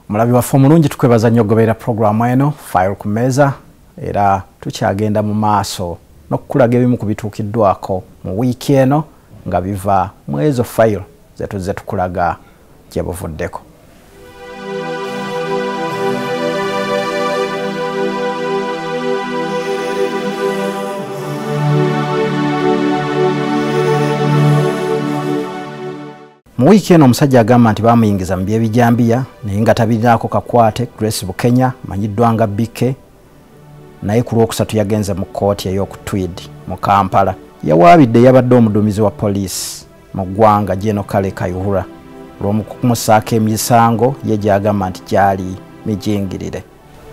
Mulabi waffe omulungi, tukwebaza nnyo okugoberera pulogulaamu eno File ku Mmeeza, era tukyagenda mu maaso n'okukulaga ebimu ku bituukiddwako mu wiiki eno nga biva mu ezo file ze tuzze tukulaga gye buvuddeko. Mu wiiki eno omusajja agamba nti baamuyingiza mu by'ebijambiya naye nga tabirinaako kakwate, Grace Bukenya amanyiddwa nga BK, naye ku Lwokusatu yagenze mu kkooti ey'oku Tweed mu Kampala. Yawaabidde yabadde omuduumizi wa poliisi mu ggwanga Gen Kale Kayihura olw'okumusaako emisango ye gy'agamba nti gyali mijingirire.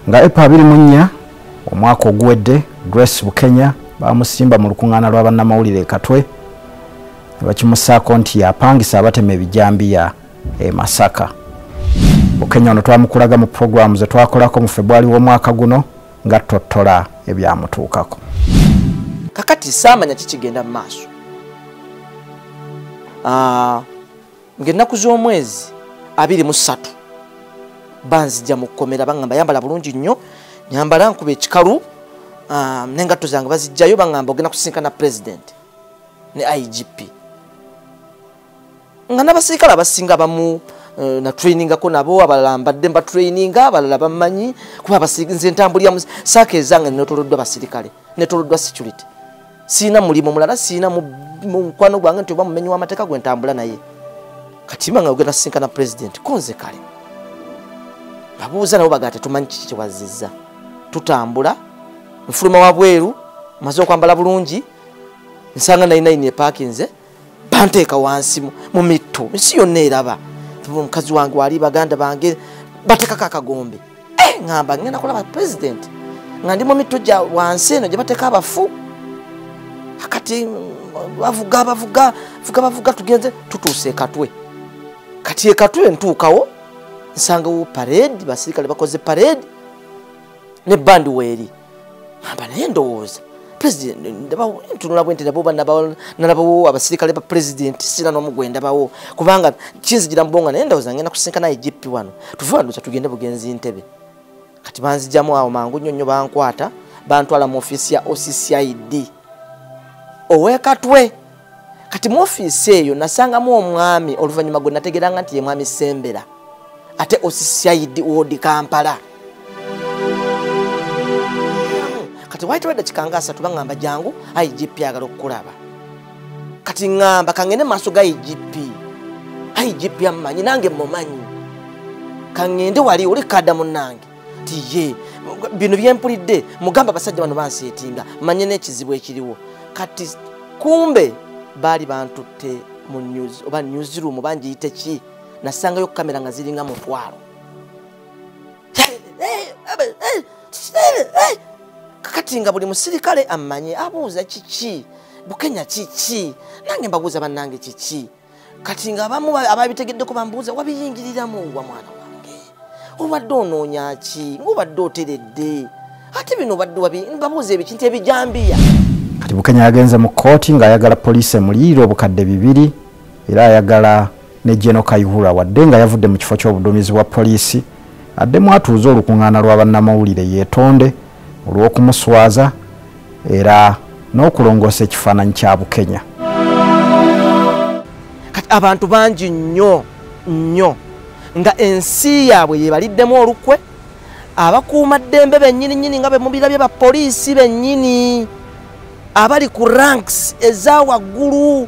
Nga April 24 omwaka oguwedde, Grace Bukenya bamusimba mu lukuŋŋaana lwa bannamawulire e Katwe ne bakimusaako nti yapangisa abatema ebijambiya e Masaka. Bukenya ono twamukulaga mu pulogulaamu ze twakolako mu February w'omwaka guno nga ttottola ebyamutuukako. Kakati saamanya kikigenda mu maaso. Ng'ennaku z'omwezi 23 banzija mu kkomera, baŋŋamba yambala bulungi nnyo, nyambala nkuba ekikalu, n'engatto zange bazijjayo, baŋŋamba ogenda kusisinkana president ne IGP. Nga n'abasirikale abasinga abamu na trainingako nabo, abalala mbadde mba traininga, abalala bammanyi kuba nze ntambulira mu saaka ezange neetooloddwa basirikale, neetooloddwa security. Siina mulimu mulala, siina mukwano gwange nti oba mumenyi w'amateeka gwe ntambula naye. Kati mba nga ogenda kusisinkana president, ko nze kale babuuza nabo bagaa tetumanyi kiki kyewazizza. Tutambula, nfuluma wabweru, maze okwambala bulungi, nsanga 99 epaakinze, banteeka wansi mu mitto, ensi yonna eraba. Omukazi wange wali, baganda bange bateekako akagombe. Ŋŋamba ngenda kulaba president nga ndi mu mitto gya wansi eno gye bateeka abafu. Kati bavuga bavuga vuga bavuga, tugenze tutuuse e Katwe. Kati e Katwe ntuukawo nsangawo parade, basirikale bakoze parade ne bandi weeri. Ŋŋamba naye ndowooza president, ntunula bwe nti nabo nalabawo abasirikale ba president, sina n'omu gwe ndabawo kubanga kinzigira mu bwongo, naye ndowooza ngenda kusinkana IGP wano, tuve wano tugende bugenzi Ntebe. Kati banzigyamu awo mangu nnyo nnyo, bankwata bantwala mu ofiisi ya OCCID ow'e Katwe. Kati mu ofiisi eyo nasangamu omwami oluvannyuma gwe nategeeranga nti ye mwami Sembera, ate OCCID ward Kampala. Kati waayitawo eddakiika nga 3 baŋŋamba jangu IGP ayagala okukulaba. Kati ŋŋamba kangende mu maaso ga IGP, IGP ammanyi nange mmumanyi, kaŋŋende wali oli kadda munnange nti ye bino bye mpulidde mugamba abasajja bano banseetinga manye n'ekizibu ekiriwo. Kati kumbe baali bantutte mu news oba newsroom bangiyite ki, nasangayo kamera nga ziringa 1000. Kakati nga buli musirikale ammanye abuuza kiki Bukenya kiki, nange mbabuuza bannange kiki. Kati nga abamu ababitegeddeko bambuuza wabiyingiriramu wa mwana wange, obadde onoonya ki, ng'obadde oteredde, ate bino obadde mbabuuza ebiki nti ebijambiya. Kati Bukenya yagenze mu kkooti ng'ayagala poliisi emuliyirire obukadde 2, era ayagala ne Gen Kayihura wadde nga yavudde mu kifo ky'obuduumizi bwa poliisi addemu atuuze olukuŋŋaana lwa bannamawulire yeetonde olw'okumuswaza era n'okulongoosa ekifaananyi kya Bukenya. Kati abantu bangi nnyo nnyo nga ensi yaabwe yebaliddemu olukwe, abakuumaddembe bennyini nnyini nga be mubirabye ba poliisi bennyini abali ku ranks eza waggulu,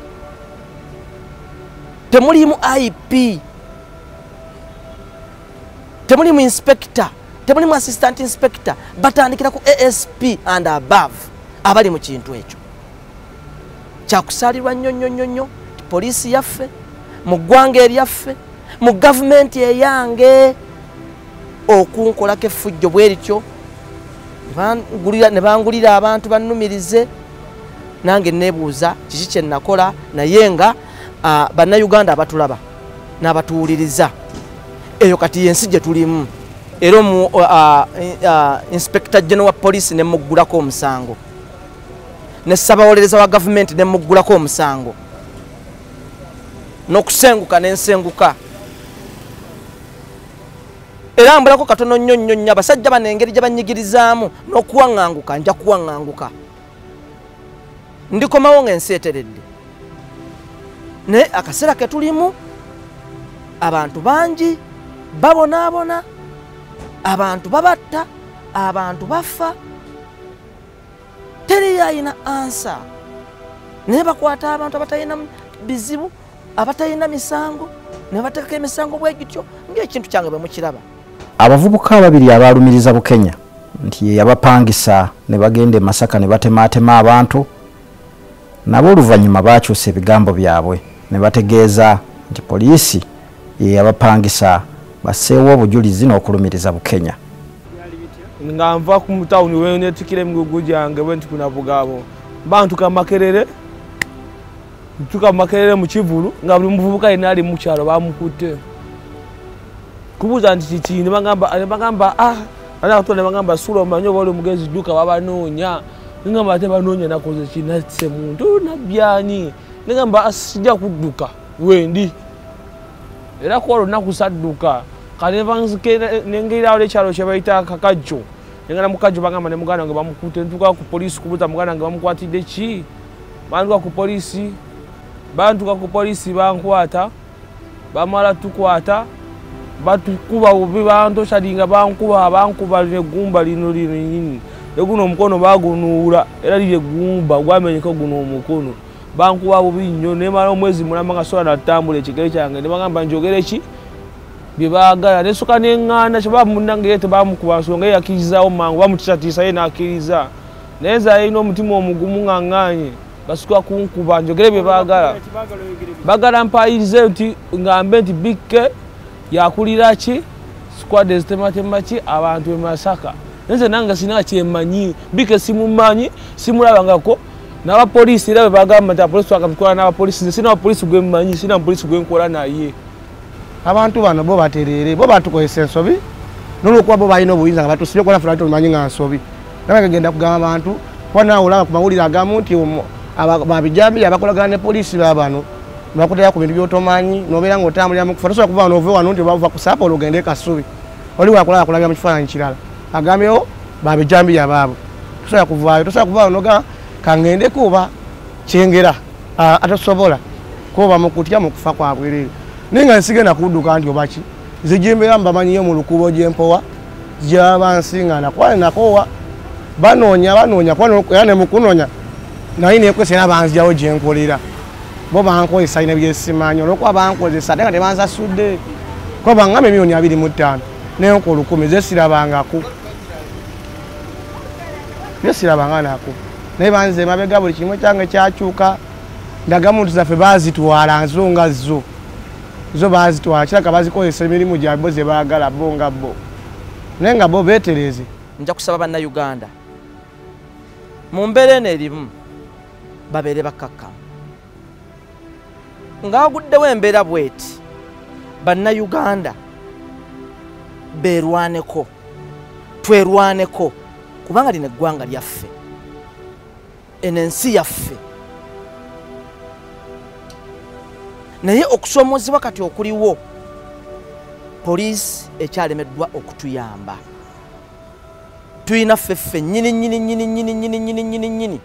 temulimu IP, temulimu inspector, temulimu assistant inspector, batandikira ku ASP and above abali mu kintu ekyo. Kyakusaalirwa nnyo nnyo nnyo nnyo poliisi yaffe mu ggwanga eryaffe mu gavumenti eyange okunkolako effujjo bwe lityo, ne bangulira abantu bannumirize, nange neebuuza kiki kye nakola, naye nga bannayuganda abatulaba n'abatuwuliriza eyo kati yensi gye tulimu. Era Inspector General wa Police ne muggulako omusango, ne ssabawolereza wa gavumenti ne muggulako omusango, n'okusenguka n'ensenguka. Era mbulako katono nnyo nnyo nnyo abasajja bano engeri gye banyigirizaamu n'okuwaŋŋanguka, nja kuwaŋŋanguka, ndikomawo ng'ensi eteredde. Naye akaseera ke tulimu abantu bangi babonaabona, abantu babatta, abantu bafa, teriyo ayina ansa. Naye bakwata abantu abatalina bizibu, abatalina misango, ne bateekako emisango bwe gityo ng'ekintu kyange bwe mukiraba. Abavubuka ababiri abaalumiriza Bukenya nti ye yabapangisa ne bagenda e Masaka ne batemaatema abantu, nabo oluvannyuma baakyusa ebigambo byabwe ne bategeeza nti poliisi ye yabapangisa basseewo obujulizi n'okulumiriza Bukenya. Nga nva ku mutawuni weneetikira emigugu gyange bwe nti kunabugabo bantuka Makerere, ntuka Makerere mu kivulu nga buli muvubuka yenna ali mu kyalo bamukutte. Kubuuza nti kiki, ne bagamba ne bagamba sula omanyi oba oli omugenzi dduka babanoonya. Ngamba ate banoonya nakoze ki, nasse muntu nabyani. Ngamba sijja kudduka wendi. Era ku olwo lunaku sadduka. Kale nengerawo ekyalo kye bayita Kakajjo. Nengenda mu Kakajjo bagamba ne muganda wange bamukutte. Ntuuka ku poliisi kubuuza muganda wange bamukwatidde ki. Bantuuka ku poliisi bankwata, bamala tukwata, batukuba bubi, bantoshalinga, bankuba n'eggumba lino lino nnyini. Ne guno omukono bagunuula era liri eggumba gwamenyeka guno omukono. Bankuba bubi nnyo ne mala omwezi mulamba nga sobola natambula ekigere kyange. Ne bagamba njogere ki bye baagala. Ne nsooka ne ŋŋaana kyebaba munnange ye tebamukuba nsonga ye yakkirizaawo mangu, bamutiisatiisa ye n'akkiriza. Naye nze alina omutima omugumu nga ŋŋaanye, basooka kunkuba njogere bye baagala. Baagala mpaayirize nti ngambe nti Bikke yakulira ki squad ezitematema ki abantu e Masaka. Nze nange sina kyemmanyi, Bikke simumanyi, simulabangako. N'abapoliisi era bwe bagamba nti abapoliisi twakabikola n'abapoliisi, nze sina bapoliisi gwe mmanyi, sina mupoliisi gwe nkola naye. Abantu bano bo batereere, bo batukozesa ensobi, n'olwokuba bo balina obuyinza nga batusibye kuba naffe tumanyi nga nsobi. Naye genda kugamba abantu, kuba naawe olaba ku mawulire agamu nti babijambiya abakolagana ne poliisi baabano bakutera ku bintu by'otomanyi, n'obeera ng'otambulira mu kufa. Tosobola kuva wano ove wano nti oba ku Sapporo ogende e Kasubi. Oli wakulaba kulabira mu kifaananyi kirala. Agambyewo babijambiya baabo. Tosobola kuvaayo, tosobola kuva wano n'ogamba kangendeko oba Kyengera, atasobola kuba mu kutya mu kufa kwa bwereere. Naye nga nsigenda kudduka nti oba ki, nze gye mbeera mbamanyiyo mu lukuubo gye mpowa, gyaba nsiŋŋaana kuba nakoowa. Banoonya kuba era ne mu kunoonya naye neekwesa era banzigyawo gye nkolera. Bo bankozesa alina bye simanyi olw'okuba bankozesa ate nga tebansasudde. Kuba bangamba 25,000,000 naye nkola 10,000 ze sirabangako. Ze sirabanga nako. Naye banze emabega buli kimu kyange kyakyuka. Ndagamuntu zaffe baazitwala nzo nga zo. Zo baazitwala kirabika bazikozesa emirimu gyabwe ze baagala bo nga bo. Naye nga bo beetereze. Nja kusaba Bannayuganda mu mbeera eno erimu babeere bakkakkamu. Ng'aguddewo embeera bw'eti, Bannayuganda beerwaneko, twerwaneko, kubanga lino eggwanga lyaffe, eno ensi yaffe. Naye okusoomoozebwa kati okuliwo, poliisi ekyalemeddwa okutuyamba. Tulina ffe nnyini nnyini nnyini nnyini nnyini nnyini nnyini nnyini.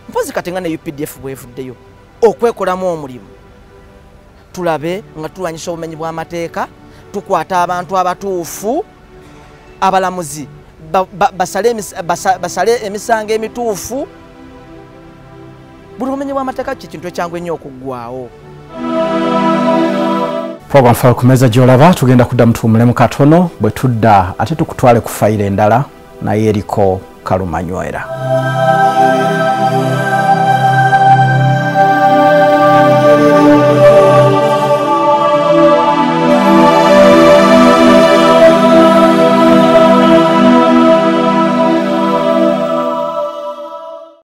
Mpozi kati nga ne UPDF bw'evuddeyo okwekolamu omulimu, tulabe nga tulwanyisa obumenyi bw'amateeka, tukwata abantu abatuufu, abalamuzi basale emisango emituufu. Buli bumenyi bw'amateeka ki kintu ekyangu ennyo okuggwawo. Program File ku mmeeza gy'olaba, tugenda kudda mutuwummulemu katono, bwe tudda ate tukutwale ku fayiro endala naye eriko kalumanywera.